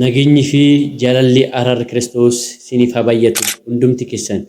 Nageenyi fi jaalalli araarri Kiristoos isiniif haa baay'atu hundumti keessan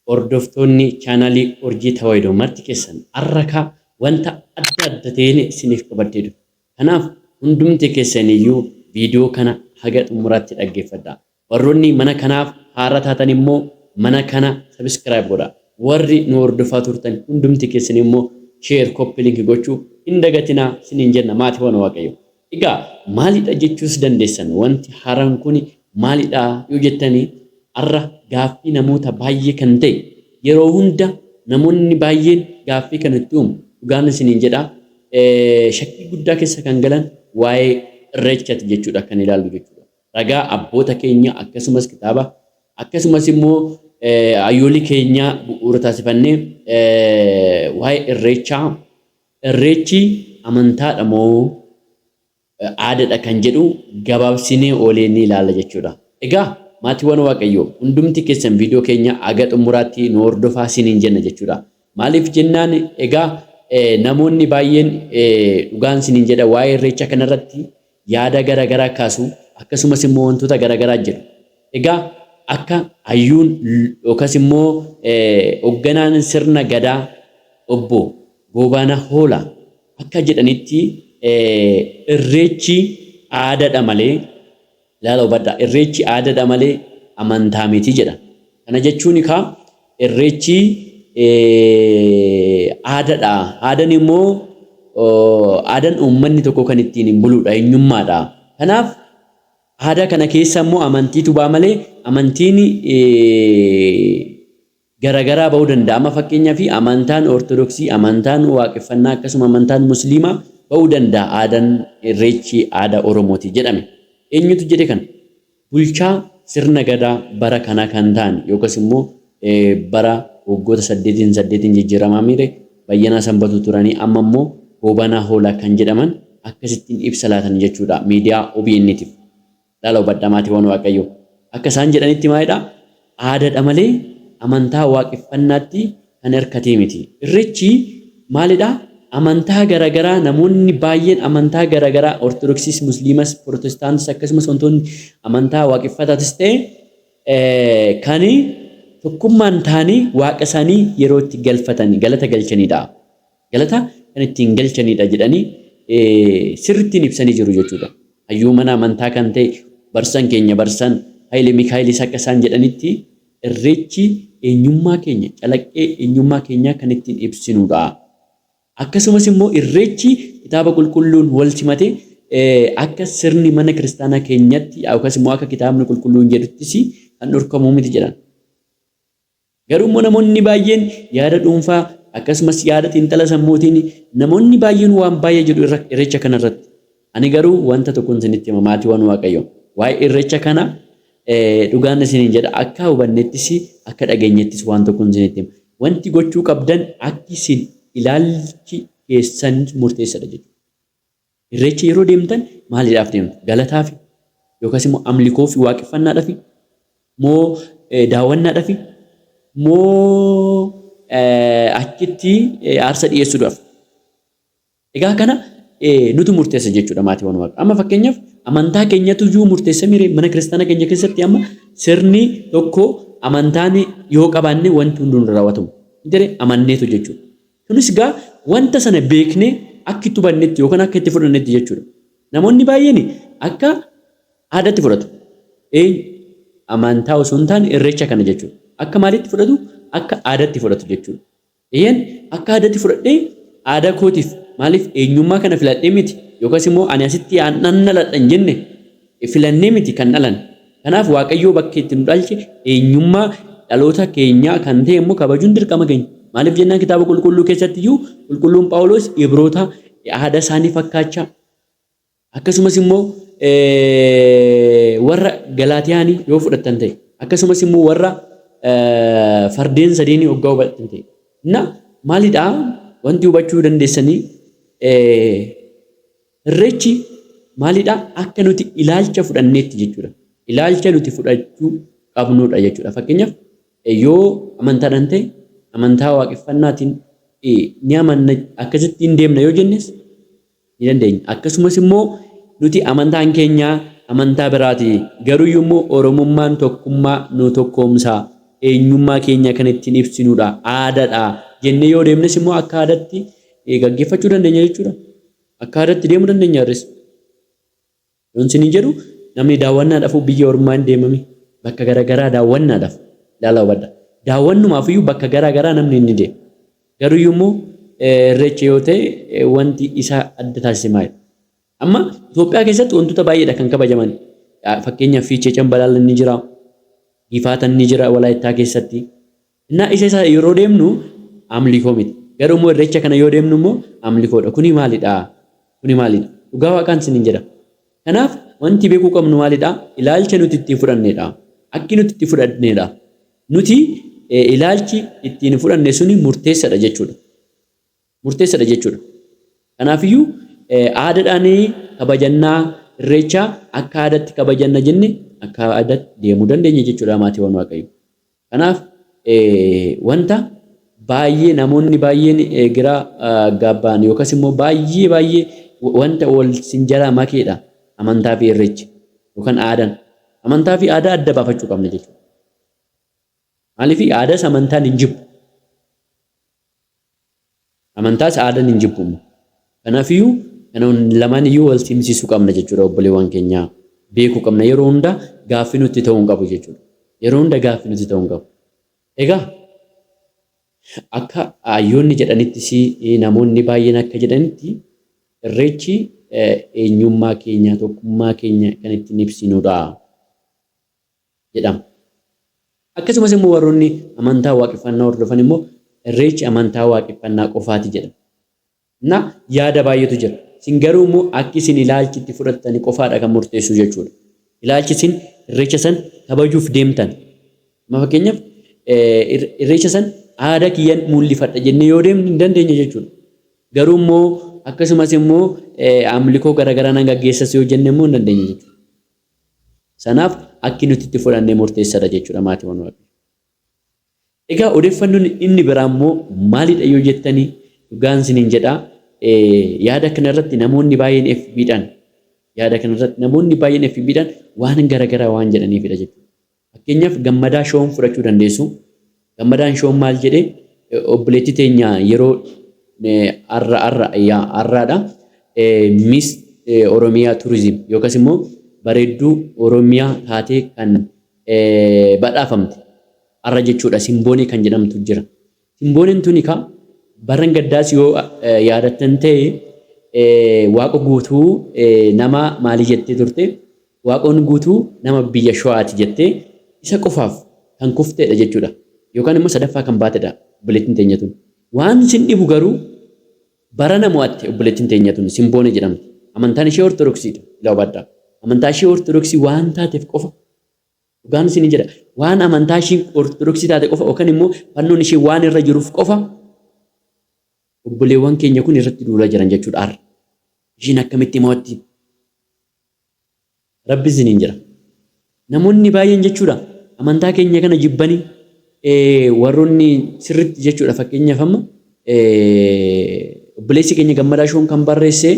hordoftoonni chaanaalii Urjii Tawaahidoo marti keessan har'a kaa wanta adda adda ta'een isiniif qabadhee dhufe. Kanaaf hundumti keessan iyyuu viidiyoo kana haga xumuraatti dhaggeeffadhaa. Warroonni mana kanaaf haaraa taatan immoo mana kana subscribe godhaa. Warri nu hordofaa turtan hundumti keessan immoo share, copy link gochuu hin dagatinaa isiniin jenna maatiiwwan Waaqayyoo. Egaa maalidha jechuus dandeessan wanti haaraan kuni maalidha yoo jettani har'a gaaffii namoota baay'ee kan ta'e yeroo hunda namoonni baay'een gaaffii kan itti uumu dhugaan isiniin jedha shakkii guddaa keessa kan galan waa'ee irreechati jechuudha kan ilaallu jechuudha. Ragaa abboota keenya akkasumas kitaaba akkasumas immoo hayyoolii keenya bu'uura taasifannee waa'ee irreechaa Irreechi amantaadha moo aadadha kan jedhu gabaabsinee oolee ni ilaalla jechuudha. Egaa maatiiwwan Waaqayyoo hundumti keessan viidiyoo keenya haga xumuraatti nu hordofaa isiniin jenna jechuudha. Maaliif jennaan egaa namoonni baay'een dhugaan isiniin jedha waa'ee irreecha kanarratti yaada gara garaa kaasu akkasumas immoo wantoota gara garaa jedhu. Egaa akka hayyuun yookas immoo hogganaan sirna Gadaa Obbo Goobaana Hoola akka jedhanitti Irreechi aadadha malee ilaala hubadhaa Irreechi aadadha malee amantaa miti jedhan. Kana jechuun kaa Irreechi aadadha. Aadan immoo aadan uummanni tokko kan ittiin buluudha eenyummaadha. Kanaaf aadaa kana keessa immoo amantiitu ba'a malee amantiin garagaraa ba'uu danda'a. Amma fakkeenyaaf amantaan Ortodoksii, amantaan Waaqeffannaa akkasuma amantaan Musliimaa ba'uu danda'a aadaan Irreechi aadaa Oromooti jedhame. Eenyutu jedhe kana? Bulchaa sirna Gadaa bara kanaa kan ta'an yookas immoo bara waggoota saddeetiin saddeetiin jijjiiramaa miire Bayyanaa Sanbatuu turanii amma immoo Goobanaa Hoolaa kan jedhaman akkasittiin ibsa laatan jechuudha miidiyaa OBNtiif. Ilaala hubadhaa maatiiwwan Waaqayyoo. Akka isaan jedhanitti maalidha? Aadaadha malee amantaa waaqeffannaatti kan hirkatee miti. Irreechi maalidha? Amantaa garaagaraa namoonni baay'een amantaa garaagaraa Ortodoksiis, Musliimas, Pirotestaantis akkasumas wantoonni amantaa waaqeffataatis ta'e kan tokkummaan ta'anii waaqa isaanii yeroo itti galfatan galata galchanidha. Galata kan ittiin galchanidha jedhanii sirrittiin ibsanii jiru jechuudha. Hayyuu mana amantaa kan ta'e barsiisaan keenya barsiisaan Haayile Mikaa'elis akka isaan jedhanitti Irreechi eenyummaa keenya, calaqqee eenyummaa keenyaa kan ittiin ibsinudha. Akkasumas immoo Irreechi kitaaba qulqulluun wal simatee akka sirni mana kiristaanaa keenyatti yookaas immoo akka kitaabni qulqulluun jedhuttis kan dhorkamuu miti jedhan. Garuu immoo namoonni baay'een yaada dhuunfaa akkasumas yaada xiinxala sammuutiin namoonni baay'een waan baay'ee jedhu irreecha kana irratti. Ani garuu wanta tokkon isinitti hima maatiiwwan Waaqayyoo. Waa'ee irreecha kana dhugaan isiniin jedha akka hubannettis akka dhageenyettis waan tokkon isinitti hima. Wanti gochuu qabdan akki isin ilaalchi keessan murteessadha jechuudha. Irreecha yeroo deemtan maaliidhaaf deemtu? Galataafi? Yookaas immoo amlikoofi waaqeffannaadhafi? Moo daawwannaadhafi? Moo achitti aarsa dhiyeessuudhaaf? Egaa kana nutu murteessa jechuudha maatiiwwan waaqa. Amma fakkeenyaaf amantaa keenyatu iyyuu murteessa mire mana kiristaanaa keenya keessatti amma sirni tokko amantaan yoo qabaanne wanti hunduu nu raawwatamu. Jedhe amanneetu jechuudha. Kunis egaa wanta sana beeknee akka itti hubannetti yookaan akka itti fudhannetti jechuudha. Namoonni baay'een akka aadaatti fudhatu. Eenyu? Amantaa osoo hin taane irreecha kana jechuudha. Akka maalitti fudhatu? Akka aadaatti fudhatu jechuudha. Eeyyeen akka aadaatti fudhadhee aadaa kootiif maaliif eenyummaa kana filadhee miti yookaas immoo ani asitti nan dhaladha hin jenne filannee miti kan dhalan. Kanaaf Waaqayyoo bakka itti nu dhalche eenyummaa dhaloota keenyaa kan ta'e immoo kabajuun dirqama keenya. Maaliif jennaan kitaaba qulqulluu keessatti iyyuu qulqulluun Phaawulos Ibroota aadaa isaanii fakkaachaa akkasumas immoo warra Galaatiyaanii yoo fudhattan ta'e akkasumas immoo warra fardeen sadeenii hoggaa hubattan ta'e na maalidha wanti hubachuu dandeessanii Irreechi maalidha? Akka nuti ilaalcha fudhanneetti jechuudha. Ilaalcha nuti fudhachuu qabnudha jechuudha. Fakkeenyaaf yoo amantaadhaan ta'e amantaa waaqeffannaatiin ni amanna akkasitti hin deemna yoo jennes ni dandeenya. Akkasumas immoo nuti amantaan keenya amantaa biraati. Garuyyuu immoo Oromummaan tokkummaa nu tokkoomsa. Eenyummaa keenya kan ittiin ibsinudha. Aadaadha. Jennee yoo deemnes immoo akka aadaatti gaggeeffachuu dandeenya jechuudha. Akka aadaatti deemuu dandeenya har'is. Yoon isiniin jedhu namni daawwannaadhaaf biyya ormaa hin deemami. Bakka garaagaraa daawwannaadhaaf. Ilaala hubadha. Daawwannumaaf iyyuu bakka garaagaraa namni inni deema. Garuu immoo irreecha yoo ta'e wanti isa adda taasise maali? Amma Itoophiyaa keessatti wantoota baay'eedha kan kabajaman. Fakkeenyaaf Fiichee Cambalaallaan ni jira. Gifaatan ni jira Walaayittaa keessatti. Innaa isa isa yeroo deemnu amlikoo miti. Garuu immoo irreecha kana yoo deemnu immoo amlikoodha. Kuni maalidha? Kuni maalidha? Dhugaa waaqaan isiniin jedha. Kanaaf wanti beekuu qabnu maalidha? Ilaalcha nuti ittiin fudhannedha. Akki nuti itti fudhannedha. Nuti ilaalchi ittiin fudhanne suni murteessadha jechuudha. Murteessadha jechuudha. Kanaafiyyuu aadaadhaan kabajannaa irreechaa akka aadaatti kabajanna jenne akka aadaatti deemuu dandeenya jechuudha maatiiwwan Waaqayyo. Kanaaf wanta baay'ee namoonni baay'een gira gaabba'an yookaas immoo baay'ee baay'ee wanta wal sin jalaa makeedha amantaa fi irreechi yookaan aadaan. Amantaa fi aadaa adda baafachuu qabna jechuudha. Maaliif aadaas amantaan hin jibbu. Amantaas aadaan hin jibbu. Kanaafiyyuu kana lamaan iyyuu wal simsiisuu qabna jechuudha obboleewwan keenya. Beekuu qabna yeroo hunda gaaffii nutti ta'uu hin qabu jechuudha. Yeroo hunda gaaffii nutti ta'uu hin qabu. Egaa akka hayyoonni jedhanittis namoonni baay'een akka jedhanitti irreechi eenyummaa keenya tokkummaa keenya kan ittiin ibsinudha jedhama. Akkasumas immoo warroonni amantaa waaqeffannaa hordofan immoo irreechi amantaa waaqeffannaa qofaati jedhama. Na yaada baay'eetu jira. Isin garuu immoo akki isin ilaalchi itti fudhattani qofaadha kan murteessu jechuudha. Ilaalchi isin irreecha san kabajuuf deemtan. Amma fakkeenyaaf irreecha san aadaa kiyyan mul'ifadha jennee yoo deemne hin dandeenya jechuudha. Garuu immoo akkasumas immoo amlikoo garaagaraa nan gaggeessas yoo jenne immoo hin dandeenya jechuudha. Sanaaf akki nuti itti fudhannee murteessadha jechuudha maatiiwwan Waaqayyoo. Egaa odeeffannoon inni biraa immoo maalidha yoo jettanii dhugaan isiniin jedha yaada kanarratti namoonni baay'een FBdhaan yaada kanarratti namoonni baay'een FBdhaan waan garaagaraa waan jedhaniifidha jechuudha. Fakkeenyaaf Gammadaa Shoon fudhachuu dandeessu. Gammadaan Shoon maal jedhee obboleettii teenya yeroo har'a har'a yaa har'aadha Miss Oromiyaa Tourism yookaas immoo bareedduu Oromiyaa taatee kan badhaafamte har'a jechuudha Simboonee kan jedhamtu jira. Simbooneen tuni ka barran gaddaas yoo yaadattan ta'e Waaqa guutuu nama maalii jettee turte? Waaqoon guutuu nama biyya Shawaati jettee isa qofaaf kan kufteedha jechuudha. Yookaan immoo sadaffaa kan baatedha obboleettiin teenya tun. Waan sin dhibu garuu barana mo'atte obboleettiin teenya tun Simboonee jedhamti. Amantaan ishee Ortodoksiidha. Ilaa hubadhaa. Amantaa ishee Ortodoksii waan taateef qofa dhugaan isin jedha waan amantaa ishee Ortodoksii taate qofa yookaan immoo fannoon ishee waan irra jiruuf qofa obboleewwan keenya kun irratti duulaa jiran jechuudha har'a. Ishiin akkamitti mo'atti? Rabbi isiniin jira. Namoonni baay'een jechuudha amantaa keenya kana jibbanii warroonni sirriitti jechuudha fakkeenyaaf amma obboleessi keenya Gammadaa Shoon kan barreesse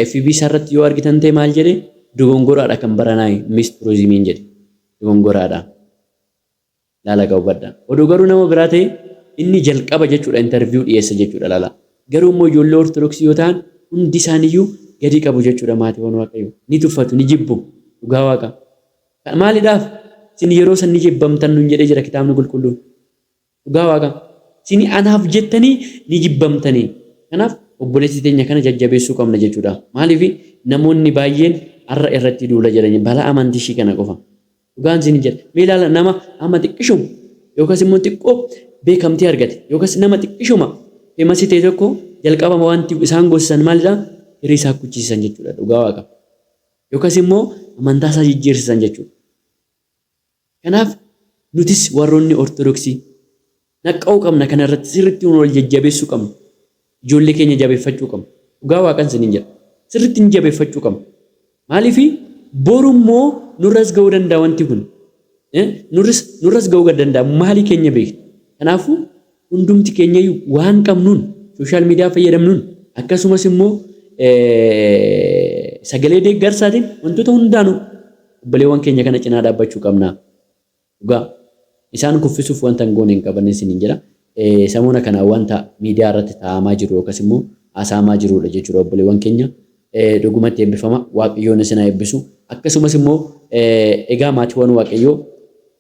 FB isaarratti yoo argitan ta'e maal jedhe dogongoraadha kan baranaa Miss Turizimiin jedhe dogongoraadha. Laala gaa hubadha. Odoo garuu nama biraa ta'e inni jalqaba jechuudha interview dhiyeessa jechuudha laala. Garuu immoo ijoollee Ortodoksii yoo ta'an hundi isaaniiyyuu gadi qabu jechuudha maatiiwwan Waaqayyoo. Ni tuffatu, ni jibbu. Dhugaa Waaqa. Maalidhaaf? Isin yeroo san ni jibbamtan nun jedhee jira kitaabni qulqulluun. Dhugaa Waaqa. Isin anaaf jettanii ni jibbamtanii. Kanaaf obboleessi teenya kana jajjabeessuu qabna jechuudha. Maaliif namoonni baay'een har'a irratti duula jedhanii balaa amantii ishii kana qofa. Dhugaan isin jedha. Mee ilaala nama amma xiqqishuma yookaas immoo xiqqoo beekamtii argate yookaas nama xiqqishuma feemasii ta'e tokko jalqaba wanti isaan goosisan maalidha? Firii isaa kuchisiisan jechuudha dhugaa Waaqa. Yookaas immoo amantaa isaa jijjiirsisan jechuudha. Kanaaf nutis warroonni Ortodoksii naqqa'uu qabna kana irratti sirriitti wal jajjabeessuu qabna. Ijoollee keenya jabeeffachuu qabna. Dhugaa Waaqan isiniin jedha. Sirriitti ni jabeeffachuu qabna. Maaliif boru immoo nurras ga'uu danda'a wanti kun. Nurras nurras ga'uu danda'a maalii keenya beekna. Kanaafuu hundumti keenya iyyuu waan qabnuun social media fayyadamnuun akkasumas immoo sagalee deeggarsaatiin wantoota hundaanuu Obboleewwan keenya kana cinaa dhaabbachuu qabna. Dhugaa isaan kuffisuuf wanta hin goone hin qaban isiniin jedha. Samoona kana wanta miidiyaa irratti taa'amaa jiru yookas immoo haasa'amaa jirudha jechuudha obboleewwan keenya. Dhugumatti eebbifama. Waaqayyoon isin haa eebbisu. Akkasumas immoo egaa maatiiwwan Waaqayyoo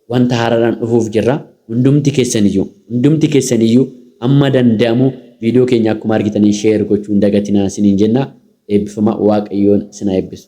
wanta haaraadhaan dhufuuf jirra. Hundumti keessaniyyuu hundumti keessaniyyuu amma danda'amu viidiyoo keenya akkuma argitanii share gochuu hin dagatinaa isiniin jenna. Eebbifama, Waaqayyoon isin haa eebbisu.